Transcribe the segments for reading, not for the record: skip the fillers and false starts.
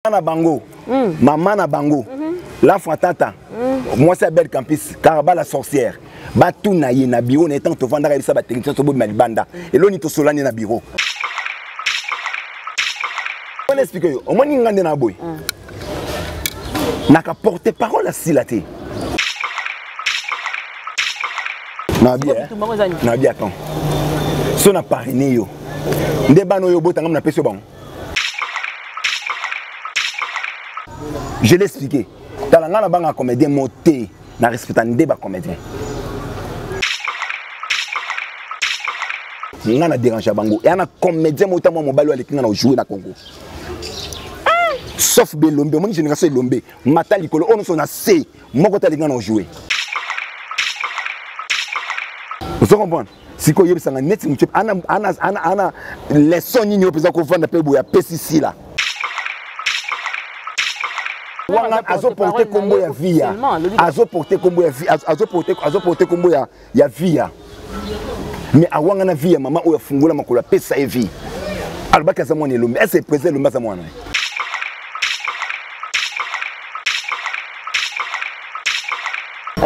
Na bango mama na bango la tata mwasi ya belle campus Karaba la sorcière, batuna ye na bureau na ye. Ntango tovandaka, yebisa batechnicien tobobima libanda, eloni tosolani na bureau wana. Explique yo, omoni nga nde na boye naka porte parole asila te. Nabi attends, so na parrainer yo nde bana oyo obotanga, napesi yo bango. Je l'ai expliqué. Tala, nga na banga comédien mo te, na respecta nde bacomédien. Nga na dérange bango eya na comédien mo ta mwa mobali oyo aleki nga na ojoue na Congo, sauf Belombe. Omoni génération Elombe mata likolo oyo nyonso na se moko te aleki nga na ojoue. Ozo comprendre? Sikoyo oyebisanga neti motu ana, ana, ana, ana leçon nini oyo mpenza kovanda mpe boye apesi sila wana? Azoporte kombo ya via, azoporte kombo ya, azoporte kombo ya via, mais awanga na vie ya mama oyo afungola makolo, apesa ye vie. Alobaki aza mwana Elombe. Ese président Elombe aza mwana?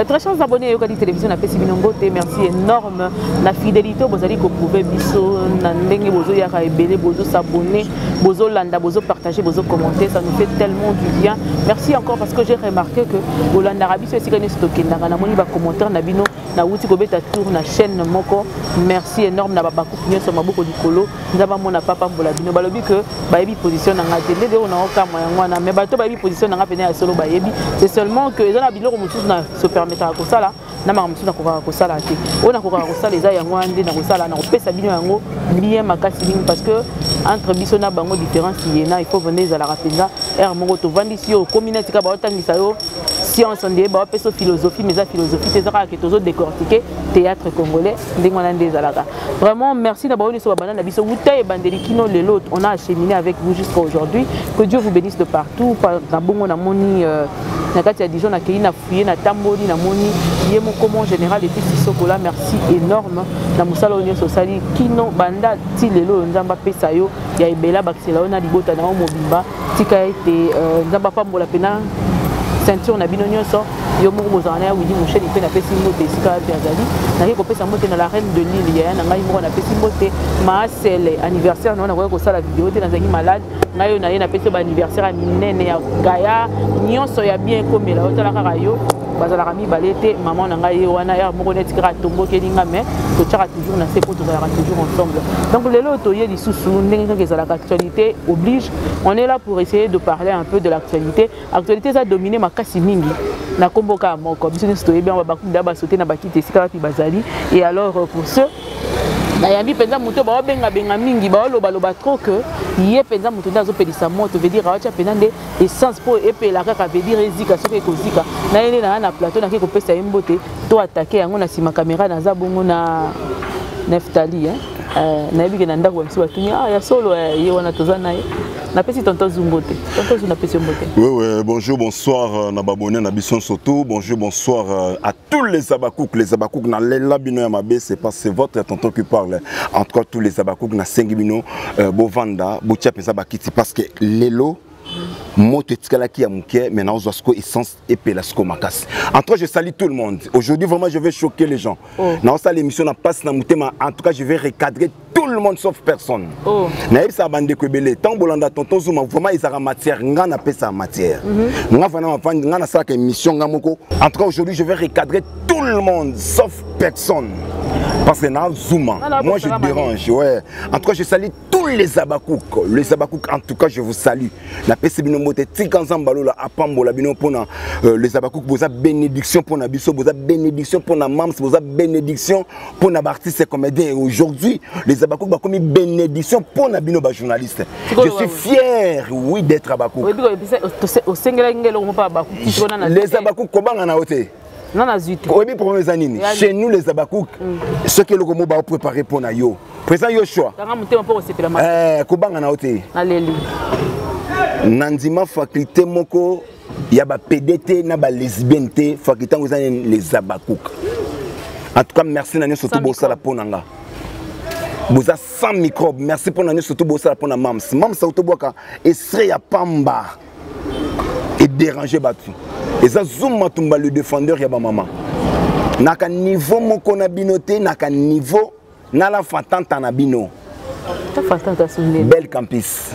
Très chers abonnés Yokadi Télévision, napesi bino mbote, merci énorme na fidélité bozali koprouver biso na ndenge bozoyaka ebele, bozosabonner, bozolanda, bozopartager, bozocommenter, ça nous fait tellement du bien. Merci encore, parce que j'ai remarqué que bolandaka biso esika nyonso tokendaka. Namoni bacommentaire na bino, nauti kobeta tour na chaîne moko. Merci énorme na babakuku nyonso, maboko likolo, Nzambe amona, papa mbola bino. Balobi ke bayebi position na nga te, nde oyo naokamwa yango wana, mais bato bayebi position na nga pene ya solo, bayebi. C'est seulement que eza na biloko mosusu na se permettaka kosala, na makambo mosusu nakokaka kosala te. Oyo nakokaka kosala eza yango wana nde nakosala, nakopesa bino yango bien makasi mingi, parce que entre biso na bango différence yena, il faut vende ezalaka mpenza heure moko tovandisi yo, okomi neti kaka baotangisa yo science, nde baopesa philosophie, mais eza philosophie te, eza kaka ke tozodécortiquer théâtre congolais. Ndenge wana nde ezalaka. Vraiment merci na baoyo nyonso babanda na biso wuta ebandeli kino lelo. On a acheminé avec vous jusqu'à aujourd'hui. Que Dieu vous bénisse de partout. Na bongo namoni na kati ya Dijon, nakei na fuye, natamboli, namoni ye moko mon général epi Sisokola. Merci énorme na mosala oyo nyonso osali kino banda ti lelo oyo. Nzambe apesa yo ya ebele, abakisela yo na libota na yo mobimba. Tika ete Nzambe apambola mpena ceinture na bino nyonso. Yo moko bozala na ya Widi Mosheni mpe napesi mbote esika wapi azali. Nake kopesa mbote na la reine de Lille, yaya na ngai moko, napesi mbote Maasele. Anniversaire na yo nakoki kosala video te, nazalaki malade. Ngai oyo na ye napesi yo baanniversaire ya minene ya gaya nyonso ya bien ekomela yo. Tala kaka yo, bazalaka mibale te. Mama na ngai ye wana ya moko neti kaka atombokeli nga, mais totiaka toujours na se mpo tozalaka toujours ensemble. Donc lelo oyo toye lisusu ndenge kaka ezalaka, actualité oblige, on est là pour essayer de parler un peu de l'actualité. Actualité eza dominé makasi mingi na nkombo kaka moko, biso nyonso toyebi yango. Bakuda basote na bakiti esika wapi bazali. Et alors, pour ceux nayambi mpenza moto baobengabenga mingi, baolobaloba trop que ye mpenza moto nde azopelisa moto, veut dire aotya mpenza nde essence mpo epela kaka, veut dire ezika soki ekozika. Na ye nde naa na plateau, nake kopesa ye mbote to atake yango na nsima caméra. Naza bongo na Neftali, hein? Nayebi ke na ndako bamisusu batuni ah, ya solo ye wana toza na ye. Napesi tonton Zu mbote. Tonton Zu, napesi yo mbote. Oui, bonjour, bonsoir na babone na biso surtout. Bonjour, bonsoir à tous les abakouk. Les abakouk na lela bino ya mabe, c'est pas, c'est votre tonton qui parle. En tout cas, tous les abakouk na sengi bino bovanda, botia pesa bakiti, parce que lelo moto etikalaki ya moke, mais naozwa siko essence epela siko makasi. En tout cas, je salue tout le monde. Aujourd'hui, vraiment, je vais choquer les gens. Oh. Naosala émission na passe na motema. En tout cas, je vais recadrer tout le monde sauf personne. Oh. Nayebisaka bandeko ebele, ntango bolanda tonton Zuma, vraiment ezalaka matière, nga napesaka matière. Nga vraiment mafandi, nga nasalaka émission nga moko. En tout cas, aujourd'hui, je vais recadrer tout le monde sauf personne, parce que na Zuma, moi, je dérange, ouais. En tout cas, je salue tous les abakouk, les abakouk. En tout cas, je vous salue, napesi bino mbote. Tika Nzambe alola apambola bino mpona les abakouk boza bénédiction mpona biso, boza bénédiction mpona mams, boza bénédiction mpona baartiste comédien. Et aujourd'hui, les abakouk bakomi bénédiction mpona bino bajournaliste. Je suis fier, oui, d'être abakouk. Osengelaki ngai eloko mpo abakouk. Les abakouk, kobanga na yo te. Nga nazwi te. Oyebi problème eza nini? Chez nous les abakouk, soki eloko mo baopréparé mpo na yo, président Yoshua, kanga motema mpo kosepela. Kobanga na yo te. Naleli. Na ndima faculté moko ya bapd te na balesbienne te. Faculté yango eza nini? Les abakouk. En tout cas, merci na nyonso to bosala mpo na nga, boza sans microbe. Merci mpo na nyonso to bosala mpo na mams. Mams autobwaka estre ya pamba. Edéranger bato. Eza Zuma Tumba, le défendeur ya bamama. Naka niveau moko na bino te, naka niveau nala fatanta na bino. Belle Campus.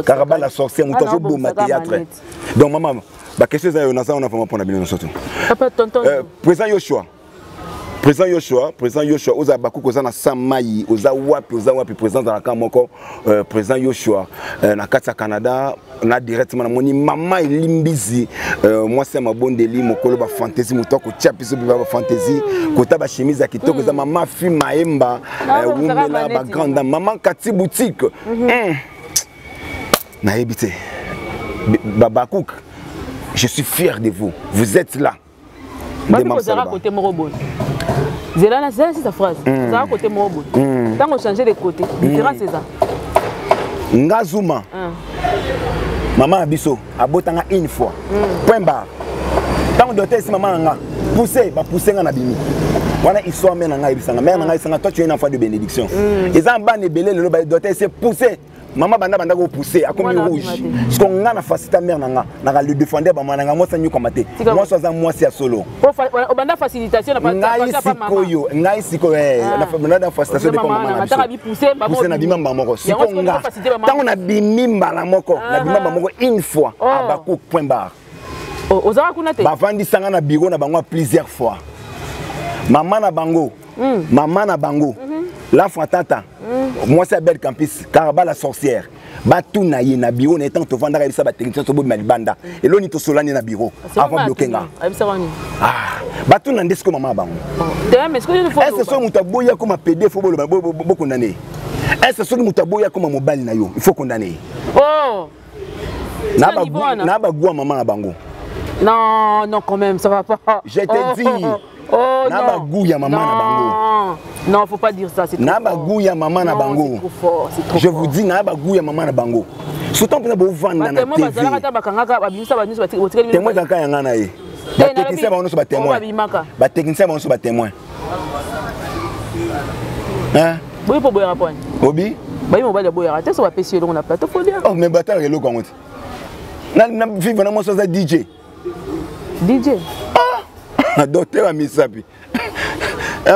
Karaba la sorcière, moto azoboma théâtre. Donc mama, baquestion eza yo, naza wana vraiment mpona bino nyonso to. Président Yoshua, président Yoshua, président Yoshua, oza bakuku, oza na sa mai, oza wapi, oza wapi? Président azalaka moko, président Yoshua, na kati ya Canada na directement namoni mama Elimbizi, mwasi ya mabondeli, mokolo bafantaisie, moto akotia biso mpe bafantaisie, kota bachemise ya kitoko. Eza mama Fi Maemba, wumela, bagrande dame, mama Kati Boutique. Nayebi te, Babakouk, je suis fier de vous, vous êtes là. Babi kozala côté moko boye, zela na zela sisa phrase, ozala côté moko boye, ntango changer de côté, différence eza. Nga Zuma, mama na biso abotanga une fois, point barre. Ntango docteur esi mama na nga pousse, bapousse nga na bimi wana. Histoire, mère na nga ayebisanga, mère na nga ayebisanga: "Toi, tu es un enfant de bénédiction." Eza bana ebele lelo, docteur esi pousse mama, banda banda kopousse, akomi rouge. Siko nga na facilita mère na nga, naka le défendre bama na nga. Mwasi anyokama te, mwasi aza mwasi ya solo. Obanda facilitation? Ngai sikoyo, ngai sikoyo banda facilitation depa mama na biso pousse, na bima mbala moko. Siko nga, ntango nabimi mbala moko, nabima mbala moko une fois, abaku, point barre. Ozalaka kuna te? Bavandisanga na bureau na bango plusieurs fois. Mama na bango, mama na bango, l'enfant tata, mwasi ya Belle Campus, Karaba la sorcière, batuna ye na bureau na ye. Ntango tovandaka, yebisa batechnicien tobobima libanda, eloni tosolani na bureau avant bloke nga. Batuna nde sikoyo mama na bango: est-ce soki moto aboyi akoma pédé, faut boloba bokondane? Est-ce soki moto aboyi akoma mobali na yo, il faut condamner ye? Na bagwa mama na bango. Non, non, quand même, ça va pas. Je te dis. Oh, na bagu ya mama na bango. Non, faut pas dire ça, c'est trop. Na bagu ya mama na bango. C'est trop fort, c'est trop. Je vous dis, na bagu ya mama na bango. Surtout mpena bovanda na TV. Témoin ezalaka yanga na ye. Batechnicien bango nyonso batémoin. Batechnicien bango nyonso batémoin. Hein? Boyi po boyaka pwani. Obi? Bayi mobali aboyaka te so bapesi elongo na plateau, faut dire. Oh, mais batalaka eloko yango te. Na vivre na mwasi aza DJ. DJ? Ah! Docteur ya misapi.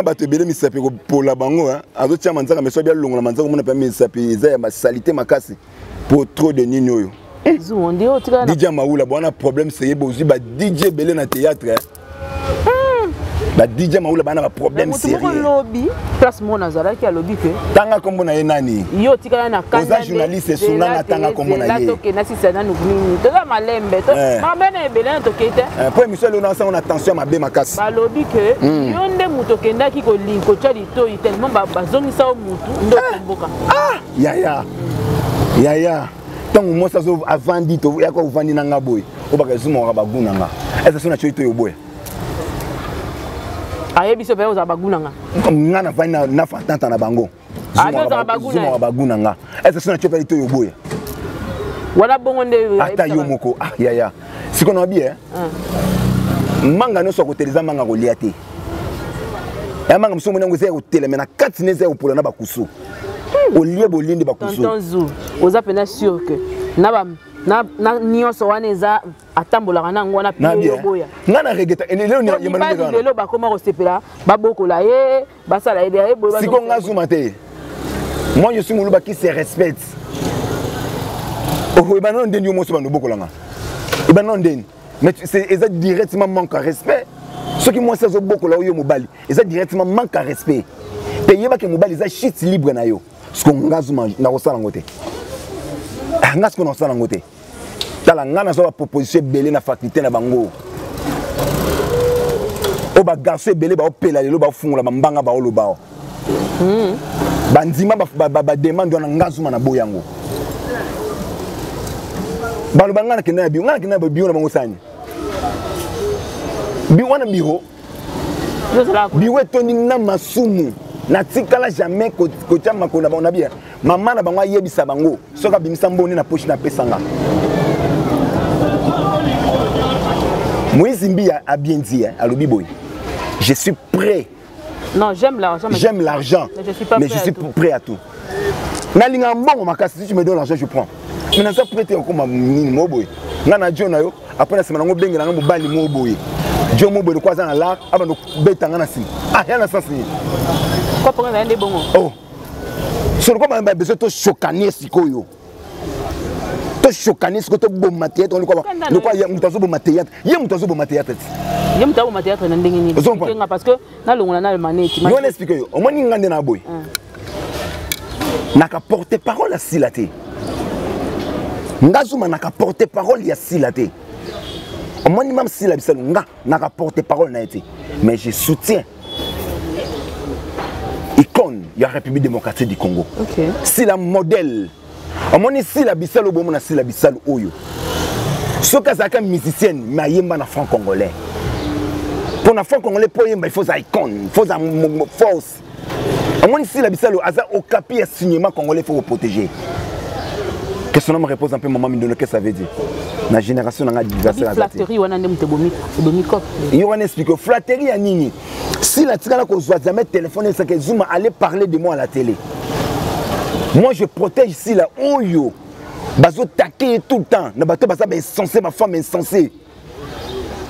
Bato ebele misapi kopola bango, azotia manzaka, meso abi alongola manzaka, omona mpe misapi eza ya basalite makasi po trop de nini oyo. DJ Maula bwana, problème seye, bozwi ba DJ ebele na théâtre. Ba DJ Maula bana ba problème sérieux. Lobi place moko nazalaki, alobi ke Tanga kombo na ye nani? Yo otikala na Oza journaliste, esunganga, tanga kombo na ye. Tokenda sisa nanu nini, toza malembe, mabe na ebele na tokei te. Po émission elona asango na tension mabe makasi. Balobi ke yo nde moto okendaki kotya litoi, tellement bazongisa yo mutu nde okomboka. Yaya, yaya, ntango mwasi azo avandi, yaka ovandi na nga boye, obaka ezumaka bagu na nga eza so na tioi to yoboya. Ayebi so mpe ozala bagu na nga. Nga navandi na fatanta na bango, zumaka bagu na nga eza so na tioi mpe to yoboya. Wana bongo nde. Ata yo moko. Ah yaya, sikoyo na babi manga nyonso akotela eza manga kolia te. Ya manga mosusu omoni yango eza ya kotela, me na kati ne eza ya kopola na bakusu. Olie bolie nde bakusu. Tonton Zu, oza mpena sûr que na nyonso wana eza atambolaka na yango wana mpe oboya? Nga na regeta. Lelo bakoma kosepela, babokola ye, basala ye ye boye. Siko nga Zuma te, moi je suis moluba qui se respecte. Oyo ebana ndeni, yo moso bando obokolanga ebana ndeni, mais eza directement manque à respect. Soki mwasi azobokola oyo mobali, eza directement manque à respect. Mpe yebaki mobali eza chute libre na yo. Siko nga Zuma nakosala yango te. Nga siko nakosala yango te. Tala, nga nazwa baproposition ebele na faculté na bango oyo, bagarçon ebele baopela lelo, baofungola bambanga, baoloba o bandima bademande wana. Nga Zuma na boya yango. Baloba nga nakenda na biro, nga nakenda na biro na bango sani bi wana biro, biro etondi na masumu. Natikala jamais kotia makolo na bango na bia. Mama na bango ayebisa bango soki abimisa mbonde na poche, napesanga. Moïse Mbiya a bien dit, hein, alobi boye: "Je suis prêt." Non, j'aime l'argent. J'aime l'argent. Mais je suis pas mais prêt je à suis tout. Prêt à tout. Nalinga mbongo makasi, si tu me donnes l'argent, je prends. Mais naza prêt te okoma nini mo boye. Nga na jo na yo, après na nsima nango obengela nga mobali moko boye. Jo moko boye lokola aza na lar, abanda kobeta nga na nsima. Ah, ya na sens nini? Kopo nga nde bongo. Oh. Solo ko ba besoin to chokanie sikoyo. To chokanie sikoyo to boma théâtre lokola lokola ya moto azoboma théâtre. Ye moto azoboma théâtre ti. Ye moto azoboma théâtre na ndenge nini? Nga parce que nalongola na maneti. Yo na explique yo. Omoni nga nde na boye. Naka porte parole ya Sila te. Nga Zuma naka porte parole ya Sila te. Omoni mam Sila Bisalu nga naka porte parole na ye te. Mais je soutiens icône ya République démocratique du Congo. Okay. Sila modèle. Omoni Sila Bisalu bomona Sila Bisalu oyo. Soki azalaka musicienne mais ayemba na franc congolais. Pour na franc congolais po yemba il faut za icône, il faut za force. Omoni Sila Bisalu aza okapi ya cinéma congolais, il faut protéger. Que son nom repose un peu maman Mindono, qu'est-ce que ça veut dire? Na génération nanga adversaire aza te. Flatterie wana nde moto ebomi ebomi cop. Yo wana explique flatterie ya nini? Sila tikala kozwa jamais téléphone esaka Zuma allez parler de moi à la télé. Moi je protège Sila oyo bazo taquer tout le temps na bato baza ba insensé, ba femme insensée.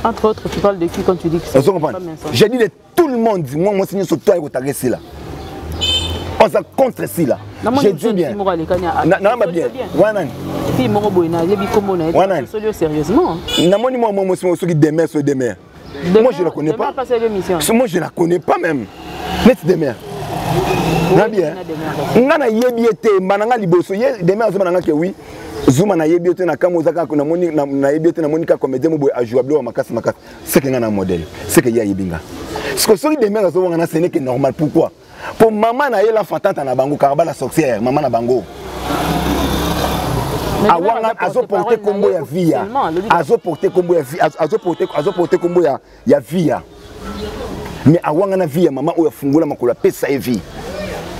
Entre autres, tu parles de qui quand tu dis que c'est une femme insensée? J'ai dit de tout le monde, moi moi c'est surtout ayo taquer Sila. On s'est contre Sila. J'ai dit bien. Na na bien. Wana. Fille moko boye na yebi kombo na ye. Soli sérieusement. Na moni moi moi moi soki demeure so demeure. Moi je la connais pas. Moi je la connais pas même. Net demeure. Na bien. Nga na yebi ete mbana nga liboso ye demeure azoma na nga ke oui. Zuma na yebi ete na kamo zaka na moni na yebi ete na moni ka comédien mo boye a jouer biloko makasi makasi. C'est que nga na modèle. C'est que ye ayebi nga. Parce que soki demeure azoma nga na ce n'est que normal. Pourquoi? Pour maman na ye la fantante na bango karaba la sorcière maman na bango. Awanga azo porter kombo ya via. Azo porter kombo ya via, azo porter azo porter kombo ya ya via. Mais awanga na via maman oyo afungula makolo apesa ye vie.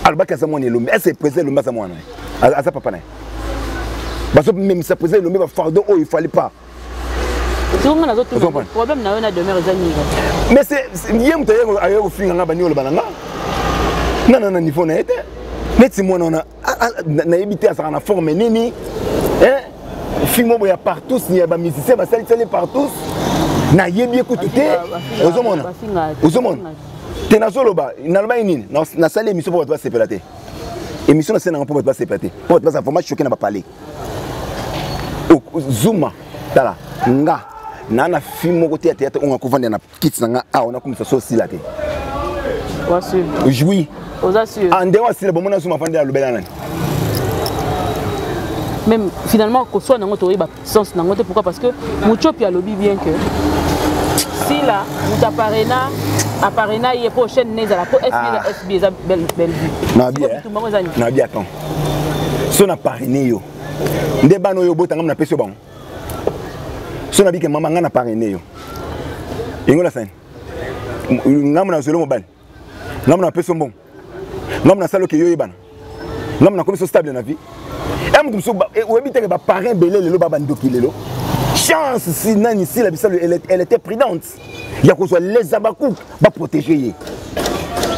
Alobaki aza mwana elombe. Est-ce que président elombe aza mwana? Aza papa na ye. Bazo memisa président elombe ba fardeau oyo il fallait pas. Songa nazo tuna problème na yo na demeure eza nini? Mais c'est ye moto aye kofinga nga bani oloba na nga. Nga na na niveau na ye te. Neti mwana wana nayebi te azalaka na forme nini. Hein? Film oyo ya partout ya ba musiciens basalisali partout. Nayebi ye kutu te. Ozomona? Ozomona? Te nazoloba, nalobaki nini? Nasali émission mpo bato basepela te. Émission nasali nango mpo bato basepela te. Mpo bato bazala vraiment choqué na ba palais. Zuma tala nga na na film moko te ya théâtre oyo nakovanda na kiti na nga awa nakomisa so osila te. Joui. Oza sûr? Ah, ndenge asila bomona Zuma afandi alobela nani? Même finalement koswa nango toyeba sens nango te. Pourquoi? Parce que Muchopi alobi bien que Sila moto aparena aparena ye po chaîne ne ezala po SB eza SB eza belle belle vue. Na bien. Na bien attends. So na parrainer yo. Nde bana oyo obotanga na pesi yo bango. So na bike mama nga na parrainer yo. Yengola sani. Ngambo na zolo mobali. Ngambo na pesi mbongo. Ngambo na salo ke yo yebana. Ngambo na komisi stable na vie. E mutu musu oyebi te ke ba parrain belé lelo ba bandoki lelo. Chance si nani si la bisalo elle était prudente. Ya kozwa les abakouk ba protéger ye.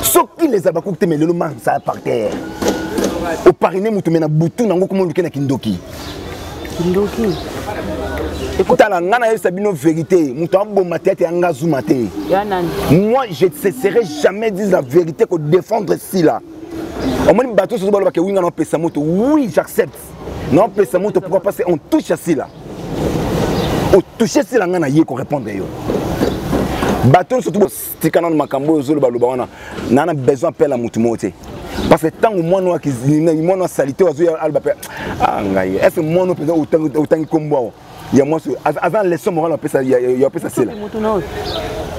Soki les abakouk te mais lelo man ça par terre. Au parrainer mutu mais na butu nango komo luke na kindoki. Kindoki. Tala nga na yebisa bino vérité, mutu aboma théâtre ya nga Zuma te. Ya nani? Moi je ne cesserai jamais de dire la vérité que défendre Sila. Omoni bato soso balobaka winga na opesa moto. Oui, j'accepte. Na opesa moto pourquoi? Parce qu'on touche à Sila. On touche Sila nga na ye ko répondre yo. Bato surtout tika nanu makambo oyo ozoloba loba wana na na besoin appel à mutu moko te. Parce que tango mwana wa kizina mwana wa salite azo aloba pe ah ngai est-ce que mwana mpenza otangi kombo awa ya mwasi aza na leçon morale apesa ya apesa Sila.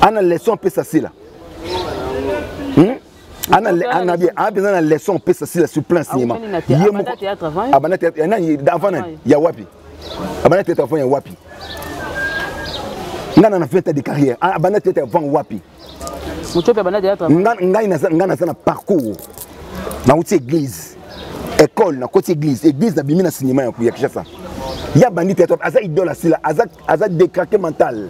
Ana leçon apesa Sila. Ana ana bien ana mpenza na leçon apesa Sila sur plein cinéma. Ye moko abanda théâtre nani avant nani ya wapi? Abanda théâtre avant ya wapi? Nga na na 20 ans de carrière. Abanda théâtre avant wapi? Muchopi abanda théâtre. Nga nga nga naza na parcours. Nauti église. École na koti église, église na bimi na cinéma ya Kinshasa. Ya bandi théâtre aza idole asila, aza aza décraqué mental.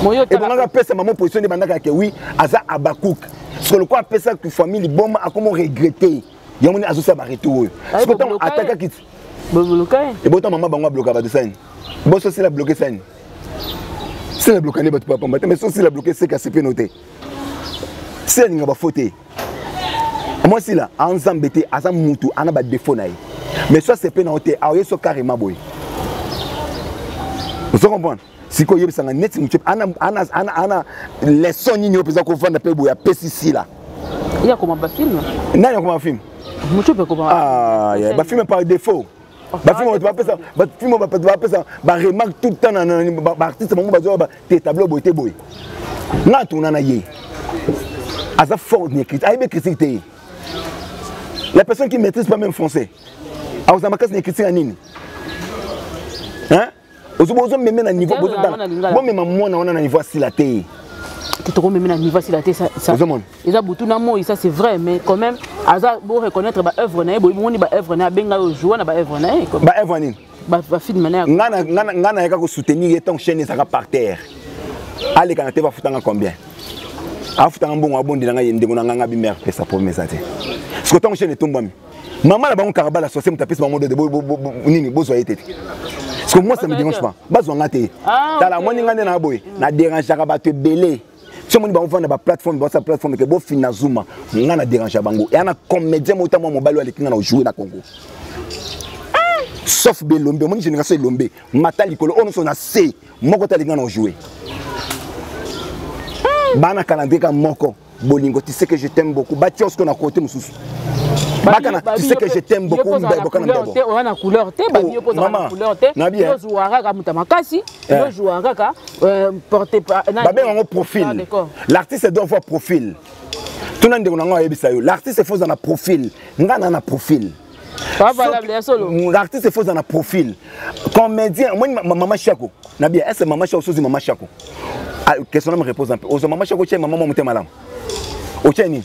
Moyo Et bongaka pesa maman position de bandaka ke oui, aza Abakouk. Parce que le quoi pesa que famille bomba a comment regretter. Yango ni azo sa ba retour oyo. Parce que tant ataka kiti. Boboloka. Et bota maman bango bloka ba design. Boso sila bloqué sani. Sila bloqué ne bato pamba te mais so sila bloqué seka sepeno te. Sila ninga ba faute. Moi sila anzambe te aza mutu ana ba défaut na ye. Mais so sepena te aoye so carrément boye. Vous comprenez? Sikoyo oyebisanga neti moto ana, ana, ana, ana leçon nini oyo mpenza kovanda mpe boye apesi sila. Ye akoma bafilme. Nani akoma bafilme? Moto mpe akoma. Ah, yeah. Bafilme par défaut. Bafilme bato bapesa, bafilme bato bapesa baremarque tout le temps na baartiste bango bazwa te tableau boye te boye. Nga atuna na ye aza fort na critique, ayebi critique te. La personne qui maîtrise pas même français akozala makasi na critique ya nini? Hein? Ozo meme na niveau, bomema mwana wana na niveau asila te. Tokomeme na niveau asila te, eza butu na moi, ça c'est vrai, mais quand même aza bo reconnaître ba œuvre na ye, bomoni ba œuvre na ye, abenga yo joua na ba œuvre na ye. Ba œuvre nini? Ba film na ye. Nga nayaka kosoutenir ye ntango chaîne ezalaka par terre. Aleka na te, bafutanga combien? Afutanga mbongo, abondela ngai ye ndeko na ngai, nga bimere pesa problème eza te. Siko ntango chaîne etombwami, mama na bango Karabala sose moto apesi bango dode nini bozwa ye te te. Parce que moi ça me dérange pas, bazwa nga te. Tala, moni nga nde na boye na dérangeaka bato ebele. So moni bango vanda ba plateforme, basa plateforme ke bofina Zuma, nga na dérange bango. Ya na comédien mota mwa mobali aleki nga na jouer na Congo. Sauf Belombe, moni génération Elombe, mata likolo ono so na C, moko tali nga na jouer. Bana calendrier ka moko bolingo, tu sais que je t'aime beaucoup. Batia osko na côté mususu. Bakana, tu sais que je t'aime beaucoup, bokana mbebo. Oza na couleur te, babi yo poza na couleur te. Yo jouera kaka muta makasi, yo jouera kaka porter babenga yango profil. L'artiste doit avoir profil. Tuna ndeko na ngo ayebisa yo, l'artiste faut na profil. Nga na na profil. Pas valable ya solo. L'artiste faut na profil. Comédien, moi maman Chako, na bien, est-ce maman Chako sozi maman Chako? Question me repose un peu. Ozo maman Chako tient maman mo malamu. Otie nini?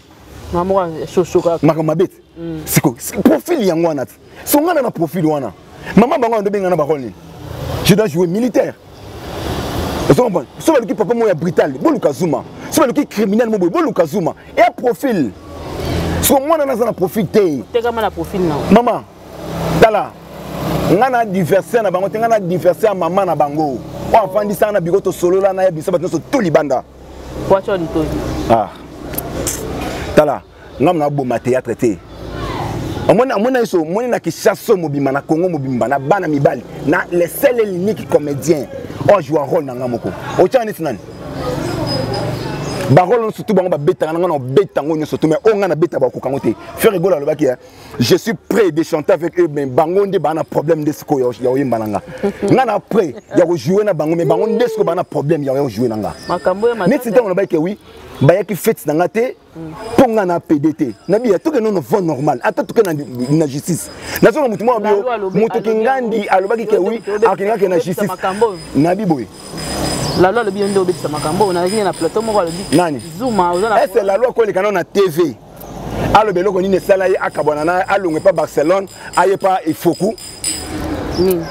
Maman shosho kaka. Makambo mabe te. Siko profil yango wana te. So nga na profil wana. Maman bango ndo benga na ba rôle nini? Je dois jouer militaire. Ozo comprendre? So baluki papa mo ya brutal, boluka Zuma. So baluki criminel mo boye, boluka Zuma. Et profil. So mwana naza na profil te. Tekama na profil na. Maman, tala. Nga na adversaire na bango te, nga na adversaire mama na bango. Oyo afandisaka na biko tosolola na ye biso bato nyonso to libanda. Poicho litoyi. Ah. Tala, nga mna boma théâtre te. Omoni omoni iso, omoni na Kinshasa mobimba na Congo mobimba na bana mibali na les seuls et l'unique comédien oyo joue rôle na nga moko. Otia neti nani? Ba rôle nyonso tout bango babetaka na nga na obeta ngo nyonso tout, mais oyo nga na beta bakoka ngo te. Ferre Gola alobaki, je suis prêt de chanter avec eux, mais bango nde bana problème de siko ya oyemba na nga. Nga na prêt ya ko jouer na bango, mais bango nde siko bana problème ya jouer na nga. Makambo ya neti ntango nalobaki ke oui, bayaki fête na nga te, mpo nga na PD te. Nabi ya toke nono voie normale, ata toke na justice. Nazonga motu moko bio, moto kingandi alobaki ke oui, akendaki na justice. Nabi boye. Lalo alobi yo nde obebisa makambo, nazalaki na plateau moko alobi. Nani? Zuma, oza na Est-ce Lalo akoleka nano na TV? Alobi eloko nini esala ye akabwana na alongwe pa Barcelone, aye pa Ifoku. Nini?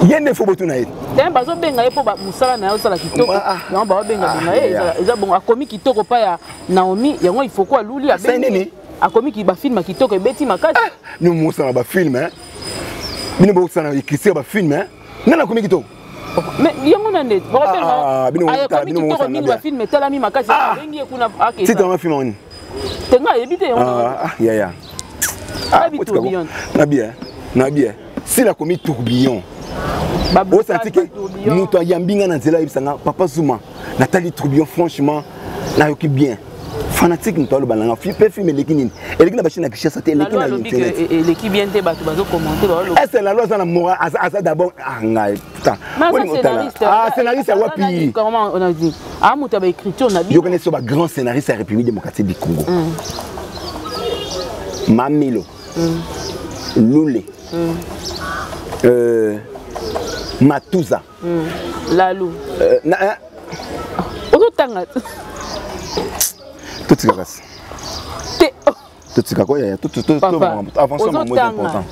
Ye nde fo botuna ye. Te bazobenga ye mpo mosala na ye osala kitoko. Yango bazobenga benga ye, eza bongo akomi kitoko pa ya Naomi, yango Ifoku aluli abengi. Nini? Akomi ki ba film kitoko ebeti makasi. Ni mosala ba film hein. Bino bosala écriture ba film hein. Nana akomi kitoko. Mais yango na nde bakobenga akomi kitoko mingi ba film etalami makasi, abengi ye kuna akesa. Titre ma film oni. Te nga ayebi te yango. Ya ya. Babi tourbillon. Na bien, na bien. S'il a commis tourbillon. Osanti ke moto ayambi nga na nzela ayebisa nga papa Zuma natali tourbillon, franchement nayoki bien. Fanatique moto aloba na nga mpe film eleki nini? Eleki na bachaîne ya Kinshasa te, eleki na internet. Eleki bien te, bato bazo commenter bazo. Est-ce la loi aza na moral, aza d'abord ah ngai putain. Ah scénariste ya wapi? Comment on a dit? Ah moto ya ba écriture na biso. Yo connais ba grand scénariste ya République démocratique du Congo. Mamilo. Lule. Matuza. Lalu. Na ozotanga. Totika kasi. Te. Totika ko yaya, to avancer ma moins important.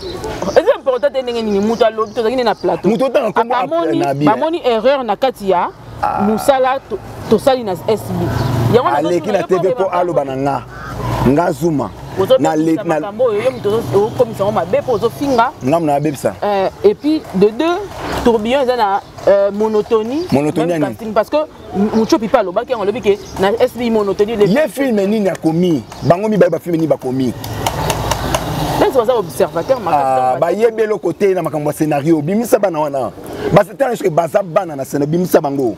Eza important te ndenge nini moto alobi tozalaki nde na plateau. Moto otanga kombo na bi. Bamoni erreur na kati ya mosala tosali na SB. Yango aleki na TV mpo aloba na nga. Nga Zuma. Na makambo oyo yo moto okomisa yango mabe mpo ozofinga. Nga mna abebisa. Et puis de deux, tourbillon eza na monotonie. Monotonie même casting parce que Muchopi mpe alobaki yango, alobi ke na SB monotonie. Ye film nini akomi? Bango mibale bafilm nini bakomi? Neti baza observateur. Ah, bayebi eloko te na makambo ya scénario. Bimisa bana wana, basatana soki baza bana na scénario, bimisa bango.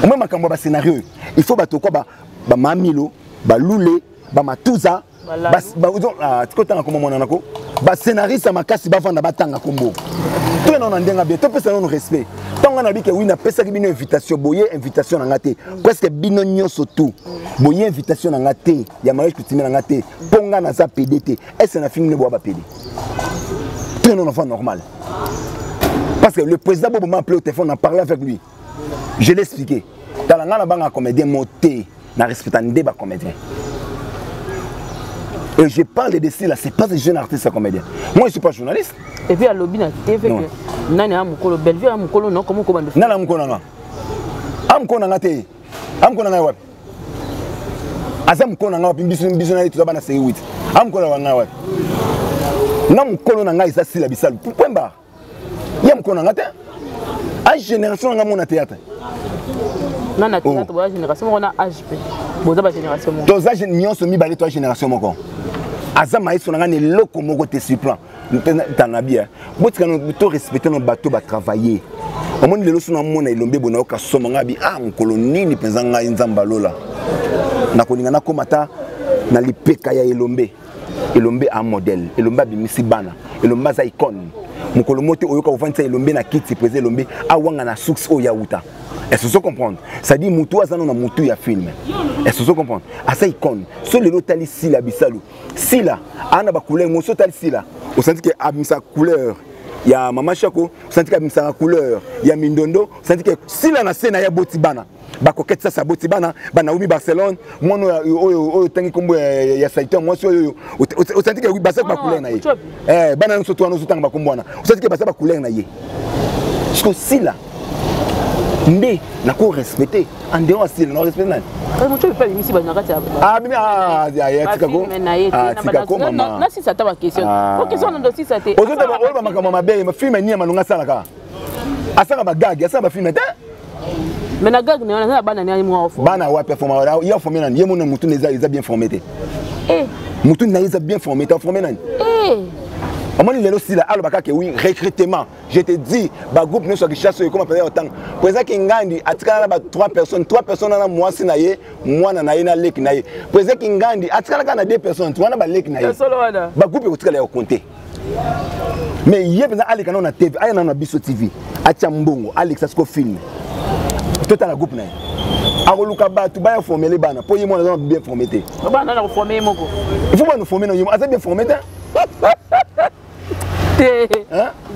Omoi makambo ya bascénario, il faut bato kwa bamamilo, balule, bamatuza, tikotanga kombo mwana nako, bascénariste ya makasi bavanda batanga kombo to nano na ndenge bien, topesa nano respect. Ntango nga nabi ke wi, napesaki bino invitation, boye invitation na nga te. Presque bino nyonso tout boye invitation na nga te, ya mariage coutumier na nga te, mpo nga naza pédé te. Est-ce na fingi boya bapédé to nano enfant normal? Parce que le président Bobo m'a appelé au téléphone, on a parlé avec lui, je l'ai expliqué. Tala, nga na banga comédien mo te, na respecta nde bacomédien. Et je parle de là, c'est pas un jeune artiste comédien. Moi, je suis pas journaliste. Et puis alobi na TV que nani ya mokolo, Bellevue ya mokolo, non? Komo kobanda? Nani mokolo nanga? A mokolo nanga te. A mokolo nanga wapi? Aza mokolo nanga wapi? Biso biso na ye toza bana série 8. A mokolo nanga wapi? Nga mokolo na ngai eza Sila Bisalu. Point barre. Ye mokolo nanga te. A génération nanga mona théâtre. Na théâtre, boza génération moko na âge mpe boza bagénération moko. Toza nyonso mibale, toza génération moko. Aza maestro na ngai na eloko moko te sur plan tana bien. Botika to respecte no bato batravaille. Omoni lelo so namona Elombe boye, nayoka soma ngai bi ah, mokolo nini mpenza ngai Nzambe alola nakolinga nakóma ta na lipeka ya Elombe. Elombe a modèle, Elombe abimisi bana, Elombe aza icône. Mokolo mo te oyoka ovandisa Elombe na kiti, président Elombe awanga na source oyo awuta. Est-ce que comprendre? C'est-à-dire mutu aza na mutu ya film. Est-ce que comprendre? Aza icône. So lelo otali Sila Bisalu, Sila ana bacouleur moso. Otali Sila, osanti ke abimisa couleur ya Mama Shako, osanti ke abimisaka couleur ya Mindondo, osanti ke Sila na se na ye aboti bana bakoketi sasa, aboti bana banaomi Barcelone, mwana oyo oyo otangi nkombo ya Saitan, mwasi oyo, osanti ke baza bacouleur na ye. Bana nyonso to wana ozotanga bakombo wana, osanti ke baza bacouleur na ye. Parce que Sila nde nako respecte. En dehors ya Sila, na respecte nani? Moto mpe abimisi bato na kati. Tikako, tikako mama. Nasisa ata baquestion, question nando sisa te. Oloba makambo mabe. Film nini ya malonga asalaka? Asala bagag, asala bafilm te. Mais na gag na na bana ni mwa ofo. Bana wapi aforma? Ye aforme nani? Ye mona mutu na eza bien formé te. Mutu na ye eza bien formé te, aforme nani? Omoni lelo Sila alobaka ke oui, recrutement. Je te dis, bagroupe nyonso ya Kinshasa oyo ekoma mpenza ya kotanga, président Kingandi atikala na ba 3 personnes, 3 personnes wana mwasi na ye, mwana na ye na leki na ye. Président Kingandi atikala kaka na 2 personnes wana, baleki na ye. Bagroupe ekotikala ya kokonte. Mais ye mpenza aleka nano na TV, aya nano na biso TV, atia mbongo, alekisa siko film, totala groupe na ye. Akoluka bato baya formele bana mpo ye mwana aza bien formé te. Bana na koforme ye moko. Il faut bana forme na ye, aza bien formé te. Te,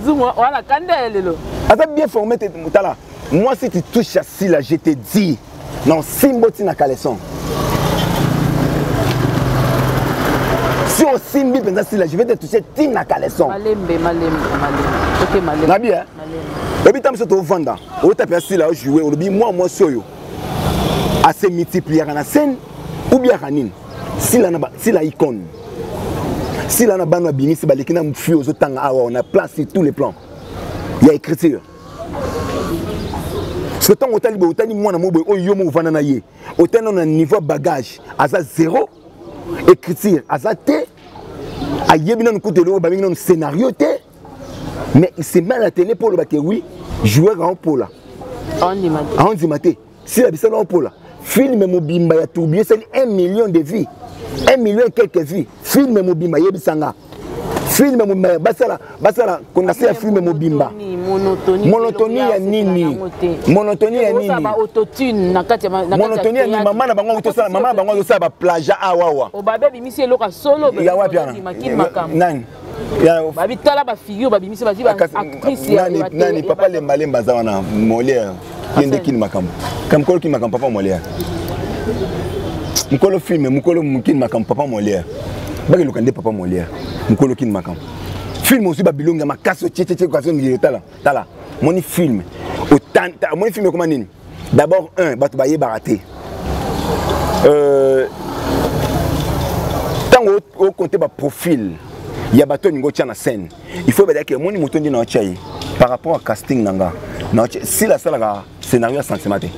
Zuma wana kanda ya lelo. Aza bien formé te. Tala, moi, si tu touches à Sila, je te dis, non, simbo ntina caleçon. Si osimbi mpenza Sila, je vais te toucher ntina caleçon. Malembe, malembe, malembe, ok, malembe. Nabi oyebi ntango biso tovanda, otape ya Sila, ojoue, olobi mwa mwasi oyo ase multipliaka na scène ou bien aka nini. Sila na Sila icône, Sila na bana abimisi baleki na fi ozotanga awa na place sur tous les plans ya écriture. Parce que ntango otali boye, otali mwana mo boye oyo yo mo ovanda na ye, otali nano na niveau ya bagage, aza zéro écriture, aza te, ayebi nanu kutu eloko babengi nanu scénario te, mais il se met à la télé mpo olobake oui, joueur aopola, aondima te. Sila Bisalo aopola. Film mobimba ya tourbillon esali 1 million de vues, 1 million et quelques vues. Film mobimba, yebisanga, film mobimba basala basala kondase ya film mobimba. Monotonie ya nini? Monotonie ya nini? Monotonie ya nini? Mama na bango tosala, mama na bango azosala baplagia awawa. Obabe abimisi eloko ya solo. Ya wapi wana? Nani? Babitala bafigure babimisi, bazwi baactrice. Nani? Papa Lembalemba aza wana, Molière, ye nde kini makambo ka mokolo kini makambo. Papa Molière, mokolo film, mokolo kini makambo. Papa Molière, bakeluka nde papa Molière, mokolo kini makambo. Film ozwi babilongi ya makasi, otietietie kasi. Tala, tala, moni film, moni film ekoma nini? D'abord un, bato bayebaka te. Ntango okonte baprofil ya bato olingi otya na scène, il faut ebadaki omoni moto nde na otya ye par rapport à casting na nga. Sila asalaka scénario ya sentiment te.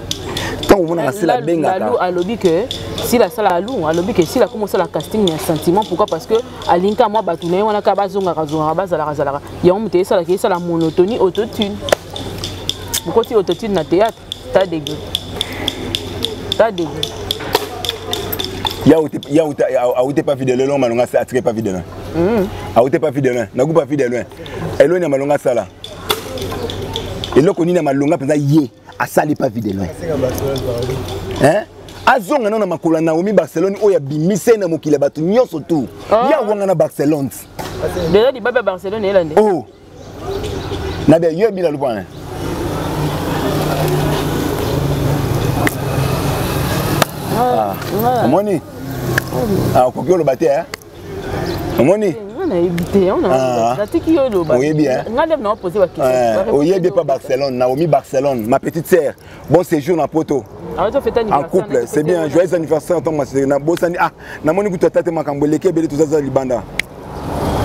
Ntango omonaka Sila abengaka, alobi ke Sila asala, alu alobi ke Sila akoma osala casting ya sentiment. Pourquoi? Parce que alingi kaka mwa bato na ye wana kaka bazongaka zongaka, bazalaka zalaka. Yango moto esalaka, esala monotonie. Autotune, bokoti autotune na théâtre, ta degré, ta degré. Ya awute pas vide lelo malonga atike pas vide loin. Awute pas vide loin, naku pas vide loin. Eloni ya malonga asala eloko nini ya malonga mpenza? Ye asali pas vide loin, hein? Azonga nano na makolo ya Naomi Barcelone oyo abimise ye na mokili ya bato nyonso tu. Oh. Ye awanga na Barcelone. Déjà libabe ya Barcelone eyela nde. Oh, na bia yo ebila lupana. Ah, omoni, ah, okoki oloba te, omoni. Nga nayebi te. Ah. Natiki yo oloba. Oyebi, hein? Nga nde na pose baquestion. Oyebi pas Barcelone, Naomi Barcelone, ma petite sœur, bon séjour na poto en couple, c'est bien. Joyeux anniversaire. Ntango masere na bosani, ah, namoni kutu ata te. Makambo eleki ebele, tozaza libanda.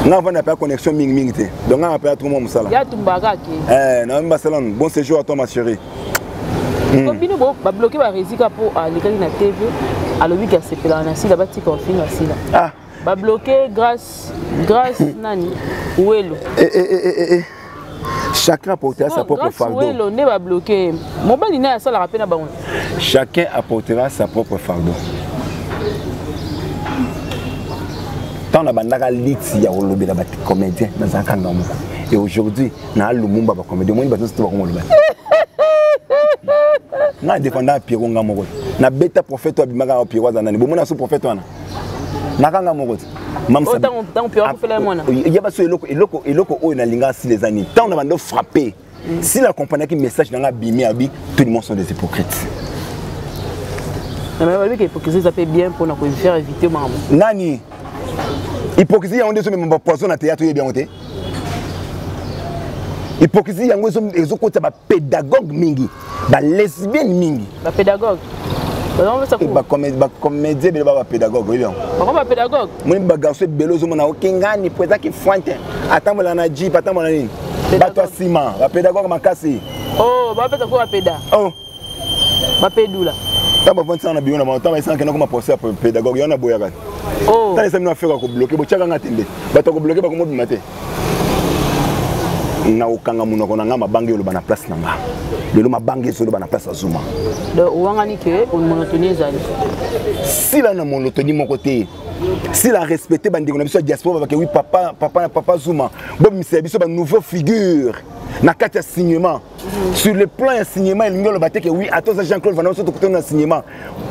Nga avanda apeya connexion mingimingi te, donc nga apeya trop mwa mosala. Ya tumbaka ke. Eh, Naomi Barcelone, bon séjour à toi, ma chérie. Bino babloke baresika mpo alekaki na TV, alobiki asepelaka na Sila, batika ofinga Sila. Ah. Babloke Grâce, Grâce nani, Welo. Eh, eh, eh, eh, eh. Chacun apportera sa propre Grâce fardeau. Welo nde babloke mobali naye asalaka mpe na bango. Chacun apportera sa propre fardeau. Ntango nabandaka liti ya kolobela bacomédien, nazalaka nga moko, et aujourd'hui naa Lumumba bacomédien. Omoni bato nyonso to bakoma koloba nga nadefendaka Piero nga moko te. Nabeta prophète oyo abimaka awa. Piero aza nani? Bomona so prophète wana nakanga moko te. Oh, ntango Piero akufela ye mwana. Ya baso eloko eloko eloko oyo nalingaka Sila eza nini? Ntango na bando frappe Sila accompagnaki message na nga, abimi abi tout le monde sont des hypocrites. Mais balobi ke hypocrisie eza mpe bien mpona kofaire éviter makambo. Nani? Hypocrisie yango nde ezomema bapoison na théâtre. Oyebi yango te? Hypocrisie yango ezokotisa bapédagogue mingi, balesbienne mingi. Bapédagogue? Bacomédien ebele ba bapédagogue, oyebi yango? Bango bapédagogue? Moni bagarçon ebele ozomona okengani po ezaki fuante, atambola na jeep, atambola nini, bato ya nsima bapédagogue makasi. Oh, bapesa ko bapeda. Oh. Bapedula. Ntango bavandisaka na biro na bango, ntango bayesaka kenda koma procès ya pédagogue yango, naboyaka. Oh. Tala, esa bino afeka kobloke, botyaka nga tembe, bato ya kobloke bakomobima te. Na kokanga monoko na nga, mabanga oloba na place na nga. Lelo mabanga ezoloba na place ya Zuma. Donc owangani ke monotonie ezali? Sila na monotonie moko te. Sila respecte bandeko na biso ya diaspora, babake wi papa, papa, papa Zuma, bobimisela biso banouveau figure na kati ya cinéma. Sur le plan ya cinéma, elingi oloba te ke wi ata oza Jean Claude Van, so tokutani na cinéma,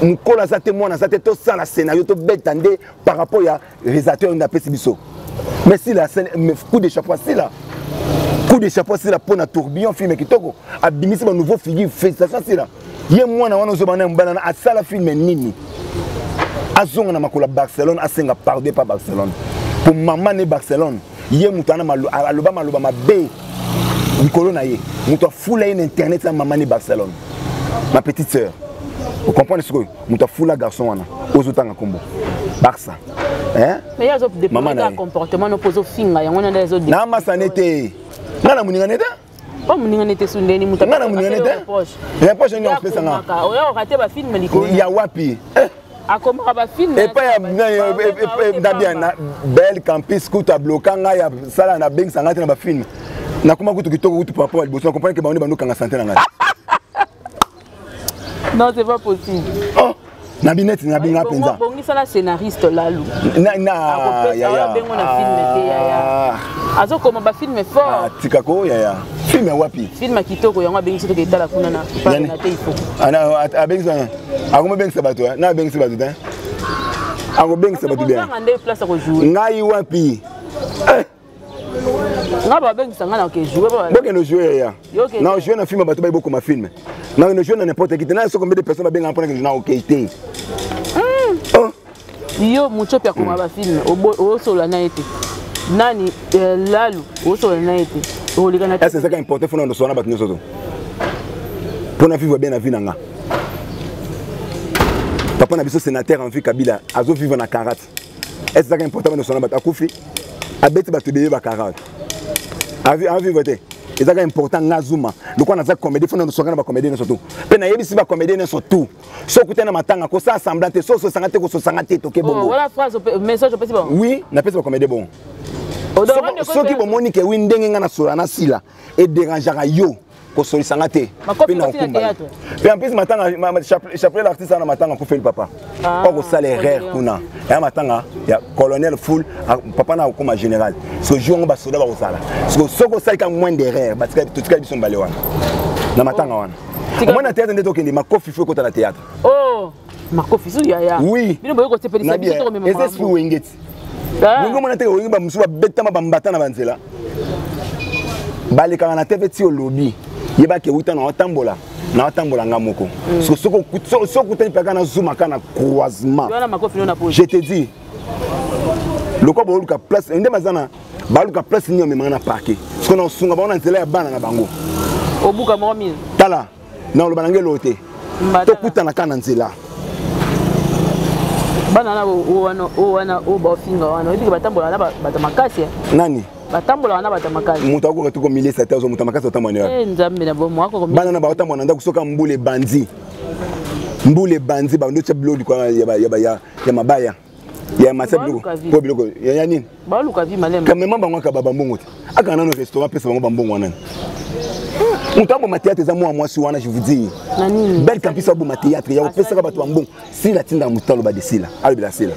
mokolo aza te, mwana aza te, tosala scénario, tobeta nde par rapport ya réalisateur nde apesi biso. Mais Sila, coup de chapeau à Sila, coup de chapeau à Sila mpo na Tourbillon, film kitoko, abimisi banouveau figure. Félicitation Sila. Ye mwana wana ozobana mobala na asala film nini? Azonga na makolo ya Barcelone, asenga pardon pa Barcelone po mama ne Barcelone. Ye moto wana aloba maloba mabe likolo na ye, moto afula ye na internet na mama ne Barcelone, ma petite sœur. Ocomprendre sikoyo moto afula garçon wana ozotanga nkombo Barça, hein? Mais ye Mama na azodéplorer ye. comportement no mpo ozofinga yango wana nde azo Na masane te, nga na moninga ne te. Po moninga nete sundeni moto. Nga na moninga ne te. Reproche nini opesa nga? Oya orate bafilme likolo. Ya wapi? Eh. Akomaka bafilme. Epai ya ndabia na Belle Campus kutu abloka ngai, ya sala nabengisa ngai te na bafilme. Nakoma kutu kitoko kutu par rapport ya liboso. Nakomprendre ke bango nde bandokanga sante na ngai. Non, c'est pas possible. Oh, na bineti na binga mpenza. Bongisa na scénariste Lalu. Na akopesa yaya. Bengo na film te, yaya. Azokoma bafilme fort. Ah, tika ko yaya, film ya wapi? Film ya kitoko yango abengisi toke etala kuna na Yani? na te ifo. Abengisa, akomobengisa bato, eh? Na abengisi bato te, akobengisa bato bien. Ozanga nde place ya kojoue. Ngai wapi? Nga babengisa nga na oke joue. Bokende ojoue, yaya. Yo okende. Na ojoue na film, bato bayi bokoma film, nakende ojoue na n'importe qui te. Na so combien de personnes babengaka mpona kende na okei te. Oh. Yo Mutsopi akoma bafilme, osola na ye te. Nani, Lalu osola na ye te, oleka na est ce ezaka important fona ndoso wana bato nyonso to mpona vivre bien na vie na nga? Papa na biso sénateur en vie Kabila azovivre na karate. Ezalaka important bana sona bato akufi, abeti bato ebele ba 40 avivre te. Ezalaka important nga Zuma lokola naza comédie, fo nasonga na bacomédien nyonso tout, mpe nayebisi bacomédien nyonso tout: soki okutani na matanga, kosala semblant te, soki ososanga te, kososanga te, toke bongo. Oui, napesi bacomédien bongo. Soki bomoni ke wi ndenge nga nasola na Sila edérangeaka yo, kosolisa nga te, mpe na okumba mpe. En plus, matanga, chapelet, l'artiste ana matanga akufeli papa, okosala erreur kuna ya matanga ya colonel full, papa na akokoma général. So jour yango basoda bakozala. Soki osalika moins d'erreur, totikali biso mibale wana na matanga wana. Omoi na théâtre nde tokende, makofi fo ekota na théâtre. Makofi su yaya. Oui. Bino boye kosepelisa biso, tokomema. Eza esprit Wenge ti Wenge. Omona te Wenge, bamosusu babetama bambata na banzela, balekaka na tv ti olobi yebaki euta na otambola na otambola nga moko. Soki okutani mpaka na Zuma ka na croisement, je te dis, lokwa baoluka place nde baza na baluka place nini omemanga na parquet, soki na osunga bango na nzela ya bana na bango. Obuka moko mine. Tala, na oloba na ngai eloo te, tokutana kaka na nzela. Bana na wana, oyo wana oyo baofinga wana, oyebiki batambolaka na bato makasi. Nani? Batambolaka na bato makasi. Moto akoka te komilesa te, azwa moto makasi otambola. Ne Nzambe na bomo. Bana na baotambola na ndako, soki mbula ebandi, mbula ebandi, bando tia biloko ya mabaya ya masa, biloko po biloko ya nini. Baluka vi malema. Kamema bango akaba bambongo te, akanga nano restaurant, apesa bango bambongo wana. Moto aboma théâtre eza mwa mwasi wana, je vous dis, Belle Campus aboma théâtre ya kopesaka bato bambongo. Sila atindaka motu aloba de Sila, alobela Sila.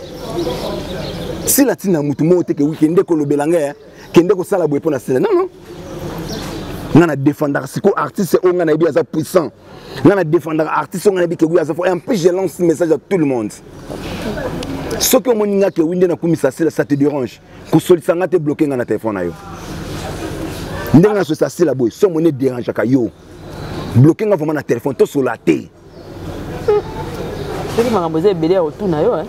Sila atinda motu moko te ke kende kolobela ngai, kende kosala boye mpo na Sila. Non, non, nga na défendaka sikoyo artiste oyo nga nayebi aza puissant. Nga na défendaka artiste oyo nga nayebi ke wi aza fort. Et en plus, je lance message à tout le monde: soki omoni nga ke wi nde nakumisa Sila, ça te dérange, kosolisa nga te, bloquer nga na telefone na yo. Ndenge nasolisa Sila boye, so omoni edérangeaka yo, bloquer nga vraiment na telefone, tosola te. Soki makambo eza ebele ya kotuna yo,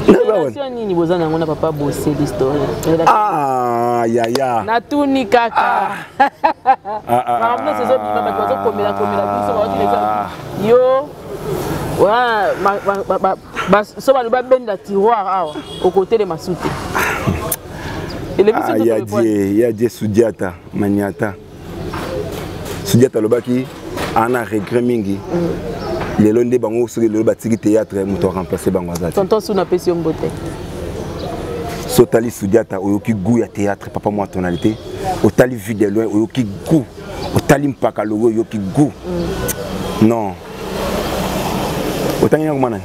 relation nini boza nango na papa Bose l'historien? Ah, yaya. Natuni kaka, makambo nyonso ezobima, bato bazokomela komela biso, baotileza yo so balobi babenda tiroir awa, okotelema su te. Ya die Sudiata Maniata, Sudiata alobaki ana regret mingi lelo nde bango, soki lelo batiki théâtre, moto aremplace bango aza te. Tonton Su, napesi yo mbote. So otali Sudiata, oyoki goût ya théâtre, papa mwa tonalité. Otali Vue de Loin, oyoki goût. Otali Mpaka Logo, oyoki goût. Non, otangi yango mwana.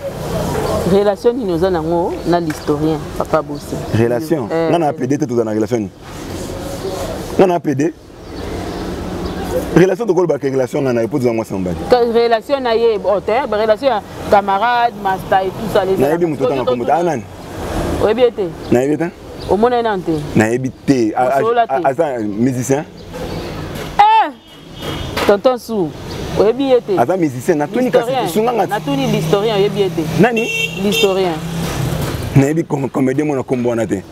Relation nini oza nango na l'historien papa Bosi? Relation? Nga na apd te, toza na relation nini? Nga na apd relation, tokolobaka relation nga na ye mpo toza mwasi na mobali. Relation na ye te, relation ya camarade, master et tout ça. Nayebi moto otanga kombo te, nani? Oyebi ye te? Nayebi te. Omona ye nanu te? Nayebi te. Aza musicien? Tonton Su, oyebi ye te? Aza musicien? Natuni kasi, sunganga. Natuni, l'historien, oyebi ye te? Nani? L'historien. Nayebi comédien mona kombo wana te,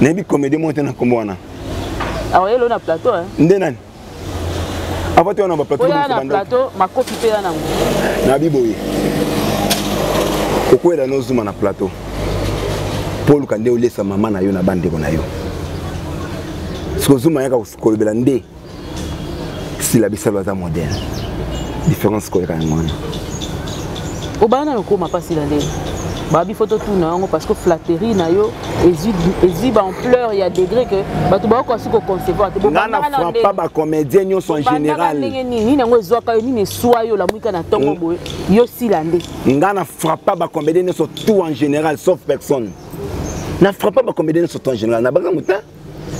nayebi comédien moko te na kombo wana. Aoyelo na plateau. Nde nani avant te wana baplateau? Oya na plateau, makofi mpe ya nango. Nabi boye, okwela nozuma na plateau mpo oluka nde olesa mama na yo na bandeko na yo. Soki ozuma, yaka kolobela nde Sila Bisalo aza modèle, différence koyeka yango wana. Obaya nano okóma mpasi na ndenge babi fo totuna yango, parce que flatterie na yo ezwi baampleur ya degré que bato baokoka si koconcevoir te. Nga na frappa bacomédien nyonso en général. Ndenge nini, nini yango ezwaka yo, nini eswa yo, olamwika na ntongo boye, yo Sila nde? Nga na frappa bacomédien nyonso tout en général, sauf personne. Na frappa bacomédien nyonso tout en général, na banga motin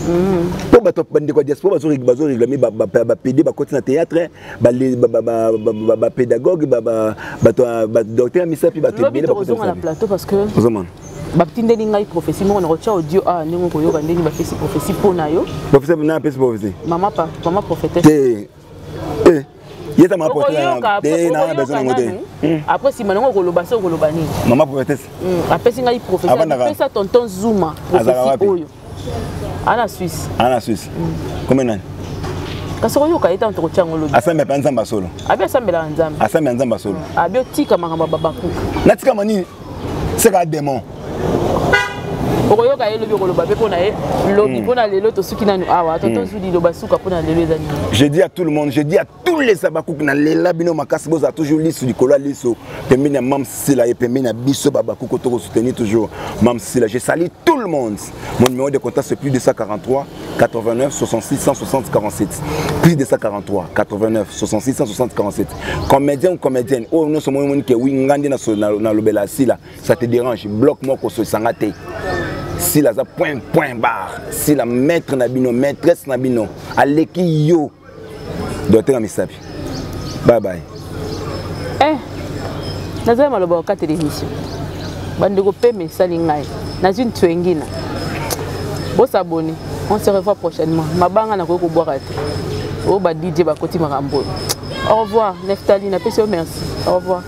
mpo bato, bandeko ya diaspora bazoréclame bapd, bakoti na théâtre, bapédagogue, bato, badocteur ya misapi, bato ebele. Bakozonga na plateau parce que ozomona. Batindeli ngai prophétie moko, nakotia audio awa ndenge okoyoka ndenge bapesi prophétie mpo na yo. Prophétie na apesi prophétie? Mama, mama prophétesse. Te, ye ta mama prophétesse te, na besoin nango te. Après, nsima nango okoloba se okoloba nini. Mama prophétesse. Apesi ngai prophétie, apesa tonton Zuma prophétie oyo ana Suisse. Ana Suisse kombe nani? Kasi okoyoka ye ntango tokotia yango lobi. Asambela mpe Nzambe asolo. Abi asambelaka Nzambe. Asambela Nzambe asolo. Abi otika makambo ya babakuka. Natikama nini? Seka démon. Okoyoka ye lobi, okoloba mpe mpo na ye lobi. Mpo na lelo tosuki nanu awa. Tonton Zudi, loba suka mpo na lelo eza nini? Je dis à tout le monde, je dis à tous les abakouk, na lela bino makasi, bozala toujours liso likolo ya liso pembeni ya Mam Sila ye pembeni ya biso babakuku, tokosoutenir toujours Mam Sila. Je salue tout le monde. Mon numéro de contact, c'est plus 243 89 66 160 47, plus 243 89 66 160 47. Comédien ou comédienne oyo nyonso omoni ke wi nga nde nalobela Sila, ça te dérange, bloc moko osanga te. Sila aza point, point barre. Sila maître na bino, maîtresse na bino, aleki yo. Docteur misapi, bye bye. Eh, nazali maloba kokatela émission. Bandeko, peme esali ngai, nazwi ntwengina. Bosabone, on se revoit prochainement. Mabanga nakoki kobwaka te, oyo ba DJ bakoti makambo oyo. Au revoir. Neftali, napesi yo merci. Au revoir.